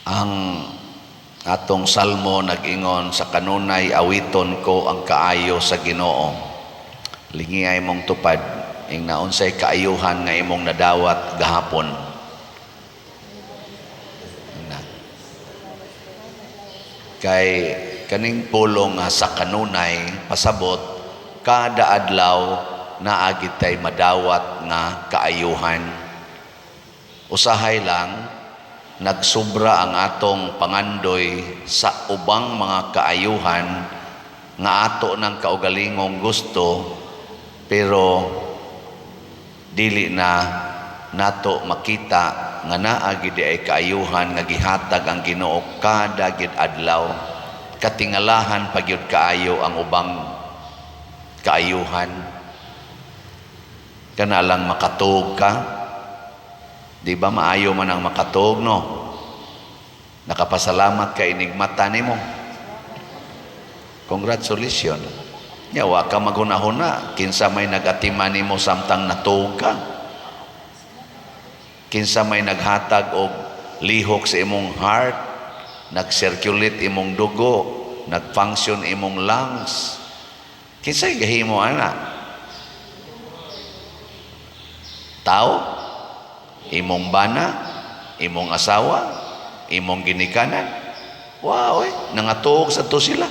Ang atong salmo nag-ingon, "Sa kanunay awiton ko ang kaayo sa Ginoo." Lingiay mong tupad ing naunsay kaayuhan nga imong nadawat gahapon. Na. Kay kaning pulong nga "sa kanunay" pasabot kada adlaw naa gitay madawat nga kaayuhan. Usahay lang nagsubra ang atong pangandoy sa ubang mga kaayuhan nga ato ng kaugalingong gusto, pero dili na nato makita nga naa gid ay kaayuhan nga gihatag ang Ginoo kada gid adlaw. Katingalahan pa gyud kaayo ang ubang kaayuhan. Kana lang makatuog ka. Di ba maayo man ang makatuog, no? Nakapasalamat ka inigmata nimo? Congratulations. Nya wa ka maghuna-huna kinsa may nag-atiman nimo samtang natuog ka. Kinsa may naghatag og lihok sa imong heart, nag-circulate imong dugo, nag-function imong lungs. Kinsay gahimo ana? Tao? Imong bana, imong asawa, imong ginikanan? Wow, eh, nangatuog sa to sila.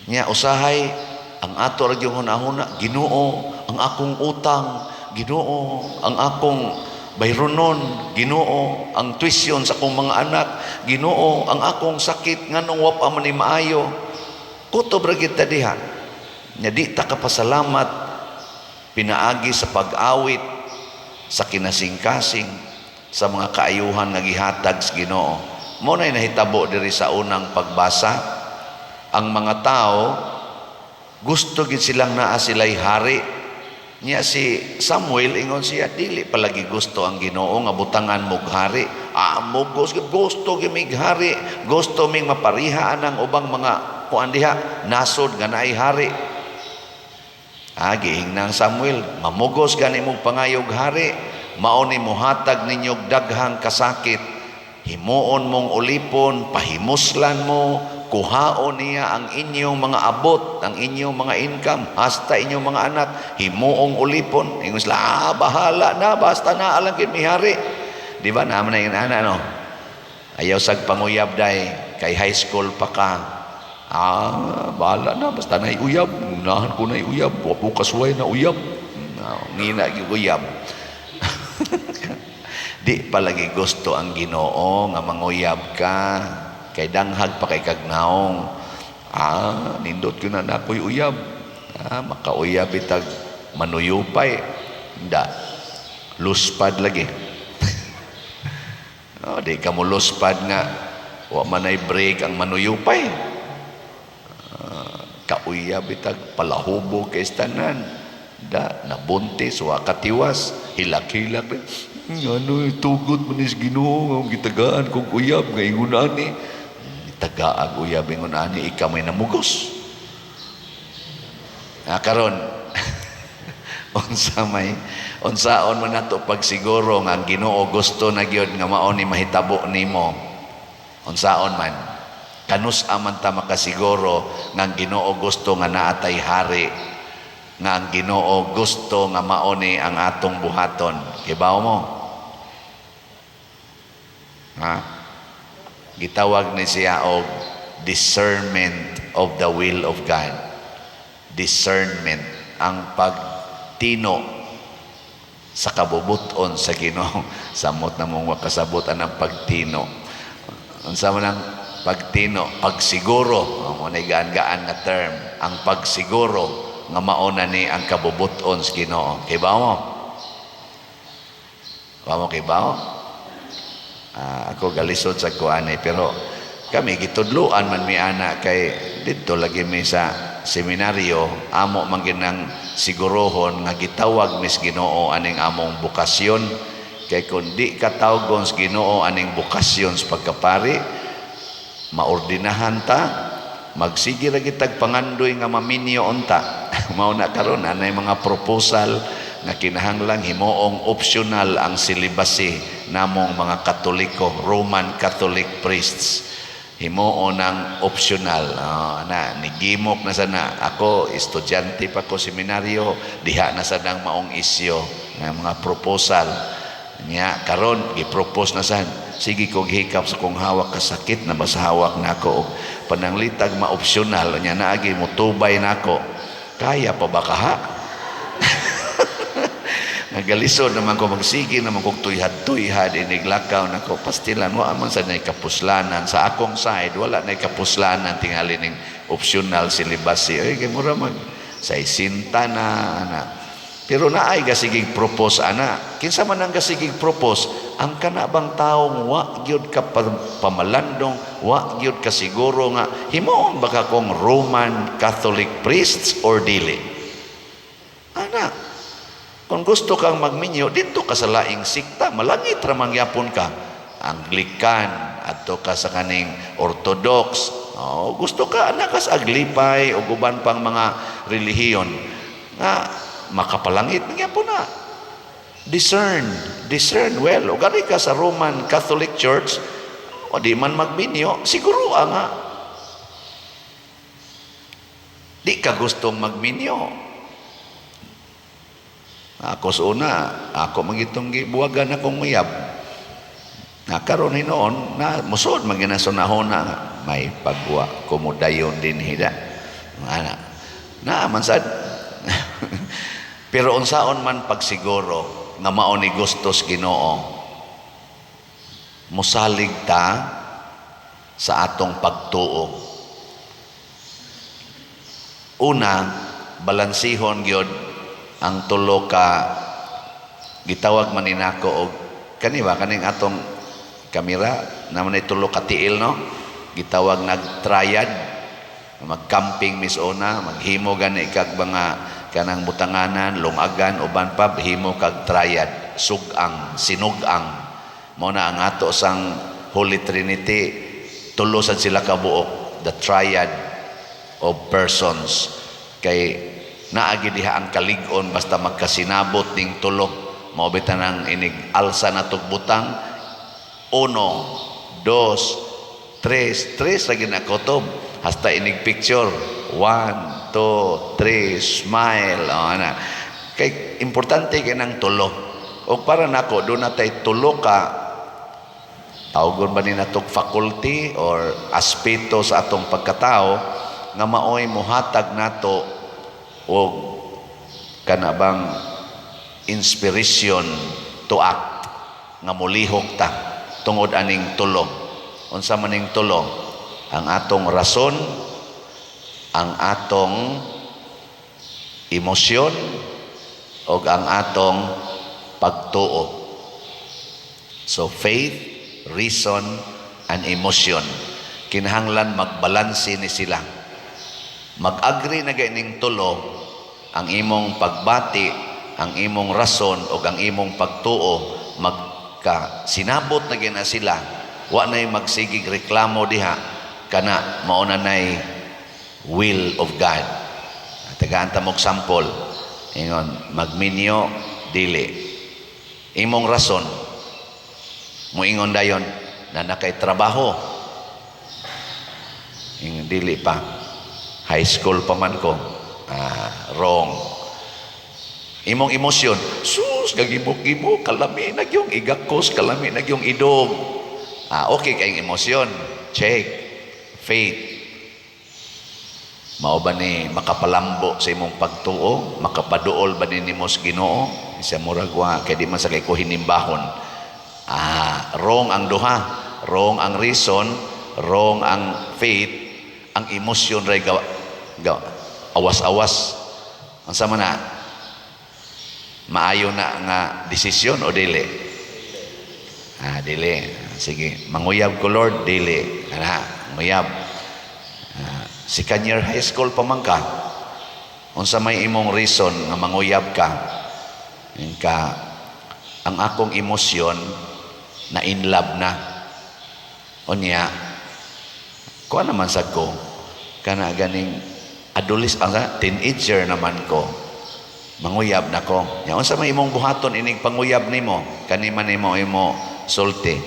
Nya usahay ang ato ra gyud hunahuna, "Ginoo, ang akong utang, Ginoo, ang akong bayronon, Ginoo, ang tuition sa akong mga anak, Ginoo, ang akong sakit, nganong wa pa man ni maayo." Kutob ra gid ta diha. Nya di ta kapasalamat pinaagi sa pag-awit sa kinasingkasing sa mga kaayuhan nga gihatag sa Ginoo. Mao nay nahitabo diri sa unang pagbasa. Ang mga tao gusto gid silang naa sila'y hari. Nya si Samuel, ingon siya, "Dili palagi gusto ang Ginoo nga butangan mog hari." "Ah, gusto, gusto gyud mig hari. Gusto ming mapariha ang ubang mga kuan diha, nasod nga naay hari." Ah, giingnan Samuel, "Mamugos gani mong pangayog hari, mao ni mohatag ninyog daghang kasakit. Himuon mong ulipon, pahimuslan mo, kuhaon niya ang inyong mga abot, ang inyong mga income, hasta inyong mga anak, himuong ulipon." Ingon sila, "Ah, bahala na, basta na alang gid mi hari." Di ba, naman na yung ana, no? Ayaw sag panguyab day, kay high school pa ka. "Ah, bahala na, basta na uyab. Unahan ko na uyab. Wa po kasuway na uyab." No, ngina gyud uyab. Di palagi gusto ang Ginoo nga manguyab ka kay danghag pa kay kag naong. "Ah, nindot ko na nakoy uyab. Ah, makauyab itag manuyupay." Da. Luspad lagi. Oh, di ka mo luspad nga wa man ay break ang manuyupay. Kauyab itag palahubog kay tanan. Da nabuntis, wa katiwas, hilak-hilak. "Ano, tugot man is Ginoo nga gitagaan kog uyab nga ingon ani." Tagaag uyab ingon ani, ikaw may namugos. Ah, karon unsa may unsaon man nato pagsiguro nga ang Ginoo gusto na gyud nga mao ni mahitabo nimo? Unsaon man? Kanus-a man ta makasiguro nga ang Ginoo gusto nga naatay hari, nga ang Ginoo gusto nga mao ni ang atong buhaton? Kibaw mo? Ha? Gitawag ni siya og discernment of the will of God. Discernment, ang pagtino sa kabubuton sa Ginoo. Samot na mong makasabot ang pagtino. Unsa man ang pagtino? Pagsiguro. Mo na gaan-gaan nga term. Ang pagsiguro nga mao na ni ang kabubuton sa Ginoo. Kibaw mo? Wa mo kibaw? Ah, ako galisod sa kuan eh, pero kami gitudluan man mi ana kay didto lagi mi sa seminaryo. Amo man ginang sigurohon nga gitawag mis Ginoo aning among bokasyon, kay kung di ka tawgon sa Ginoo aning bokasyon sa pagkapari, maordinahan ta, magsige ra gitag pangandoy nga maminyo unta. Mao na karon anay mga proposal nga kinahanglan himuong optional ang celibacy namong mga Katoliko, Roman Catholic priests. Himuon ng optional. Oh, na nigimok na sana ako, estudyante pa ko seminaryo, diha na sa nang maong isyo nga mga proposal niya. Karon gi-propose na sad, sige ko hikap sa kong hawak, kasakit na ba sa hawak nako og pananglitag ma-optional nya, naagi motubay nako, kaya pa ba kaha? Nagalisod naman ko, magsige naman kog tuyhad-tuyhad iniglakaw nako, pastilan wa man sa nay kapuslanan sa akong side, wala nay kapuslanan tingali ning optional celibacy. Oy, kay mura mag sa isinta na ana. Pero naay gasigig propose ana. Kinsa man ang gasigig propose? Ang kana bang taong wa gyud ka pamalandong, wa gyud ka siguro nga himuon ba ka kong Roman Catholic priests or dili ana. Kung gusto kang magminyo, dito ka sa laing sikta, malangit ra man gyapon ka. Anglican, adto ka sa kaning Orthodox. Oh, gusto ka ana ka sa Aglipay o uban pang mga relihiyon nga makapalangit gyapon na. Discern, discern well. O gani ka sa Roman Catholic Church, o di man magminyo, siguro nga di ka gustong magminyo. Ako sa una, ako magitong gibuwagan akong uyab. Na karon hinuon na musod maginasunahon na may pagwa kumudayon din hida. Ana. Na man sad. Pero unsaon man pagsiguro nga mao ni gustos Ginoo? Musalig ta sa atong pagtuo. Una, balansihon gyud ang tulo ka, gitawag man ni nako og kani ba, kaning atong kamera naman ay tulo ka tiil, no? Gitawag nag triad. Magcamping mis una, maghimo gani kag mga kanang butanganan, lungagan, uban pa, himo kag triad, sugang, sinugang. Mo na ang ato sang Holy Trinity, tulo sad sila ka buok, the triad of persons, kay naagi diha ang kalig-on basta magkasinabot ning tulo. Mao bitaw nang inig alsa na butang, uno, dos, tres, tres lagi na kutob hasta inig picture, one, two, three, smile. Oh, ana kay importante kay nang tulo. O para nako, doon na tay tulo ka, tawgon ba ni natog faculty or aspeto sa atong pagkatao nga maoy mohatag nato og kana bang inspiration to act, nga molihok ta tungod aning tulo. Unsa man ning tulo? Ang atong rason, ang atong emosyon ug ang atong pagtuo. So faith, reason and emotion, kinahanglan magbalanse ni sila, mag-agree na ning tulo, ang imong pagbati, ang imong rason o ang imong pagtuo, magka sinabot na gina sila, wa nay magsigig reklamo diha, kana mao na nay will of God. Tagaan ta mo sample. Ingon, magminyo, dili. Imong rason, muingon dayon, na nakay trabaho. Ingon, dili pa. High school pa man ko. Ah, wrong. Imong emosyon, sus, gagimok-gimok, kalami na yung igakos, kalami na yung idog. Ah, okay kayong emosyon. Check. Faith. Mao ba ni makapalambo sa imong pagtuo? Makapaduol ba ni nimo sa Ginoo? Isa murag wa kay di man sa kay ko hinimbahon. Ah, wrong ang duha. Wrong ang reason, wrong ang faith, ang emosyon ray gawa, gawa awas-awas. Ang sama na maayo na nga desisyon o dili? Ah, dili. Sige, manguyab ko, Lord, dili. Ana, manguyab. Ah, second year high school pa man ka. Unsa may imong reason nga manguyab ka? Yung ka, ang akong emosyon na in love na. Unya, kuha naman sa ko, kana ganing adolescent, teenager naman ko. Manguyab nako. Nya unsa may imong buhaton inig panguyab nimo? Kani man nimo imo sulti.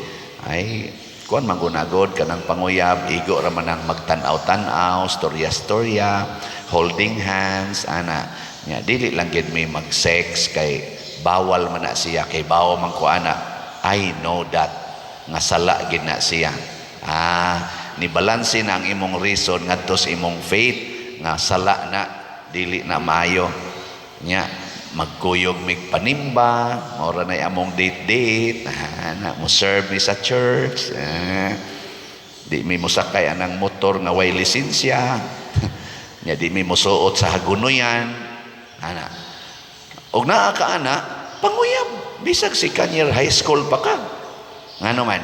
Ay, kuan man gunagod kanang panguyab, igo ra man ang magtan-aw-tan-aw, storya-storya, holding hands, ana. Nya dili lang gid mi mag-sex kay bawal man na siya, kay bawal man ko ana. I know that nga sala gid na siya. Ah, ni balanse na ang imong reason ngadto sa imong faith nga sala na, dili na maayo. Nya magkuyog mig panimba, mao ra nay among date date, ah, na mo serve mi sa church, ah, di mi mosakay anang motor nga way lisensya. Nya di mi mosuot sa hagunoyan, ana. Og naa ka ana, panguyab bisag second year high school pa ka. Ngano man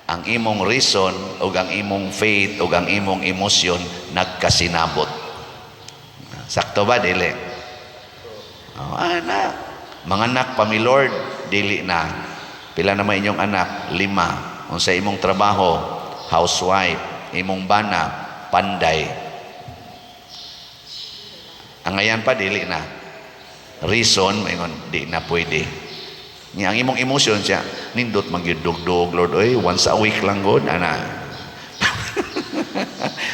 ang imong reason ug ang imong faith ug ang imong emosyon nagkasinabot. Sakto ba dili? Oh, ana. Mga anak pa mi, Lord, dili na. Pila na man inyong anak? Lima. Unsa imong trabaho? Housewife. Imong bana, panday. Angayan pa, dili na. Reason, maingon, di na pwede. Nya ang imong emosyon siya, nindot man gyud dugdug, Lord, oy, once a week lang gud, ana.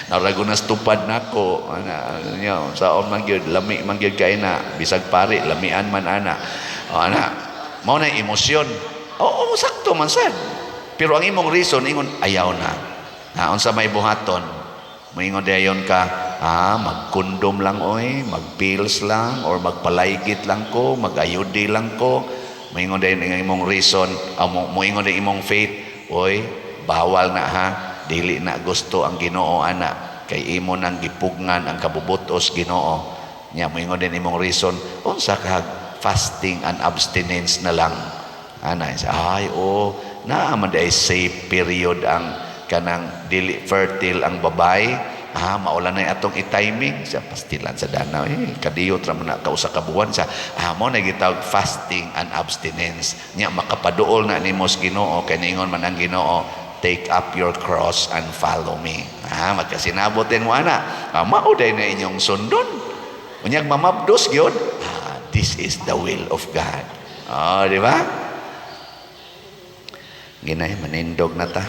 Narago na tupad nako, ana, nya, saon man gyud, lami man gyud kay na, bisag pare, lamian man ana. O, ana, mao na emosyon. Oo, sakto man sad. Pero ang imong reason, ingon, ayaw na. Na, unsa may buhaton? Moingon dayon ka, ah, mag-condom lang oy, mag-pills lang, or magpalaygit lang ko, mag-IUD lang ko. Moingon dayon ang imong reason, ah, moingon dayon imong faith, oy, bawal na ha, dili na gusto ang Ginoo ana, kay imo nang gipugngan ang kabubutos Ginoo. Nya moingon din imong reason, unsa ka, fasting and abstinence na lang. Ana, ay, oh, naa man diay safe period ang kanang dili fertile ang babae. Ah, maula na atong i-timing sa pastilan sa danaw, eh, kadiyot ra man na kausa ka buwan sa, ah, mo na gitawag fasting and abstinence. Nya makapaduol na nimo sa Ginoo kay niingon man ang Ginoo, "Take up your cross and follow me." Ah, magkasinabot din mo ana. Ah, mao day na inyong sundon. Unyag mamabdos gyud, ah, this is the will of God. Oh, di ba? Ginay manindog na ta.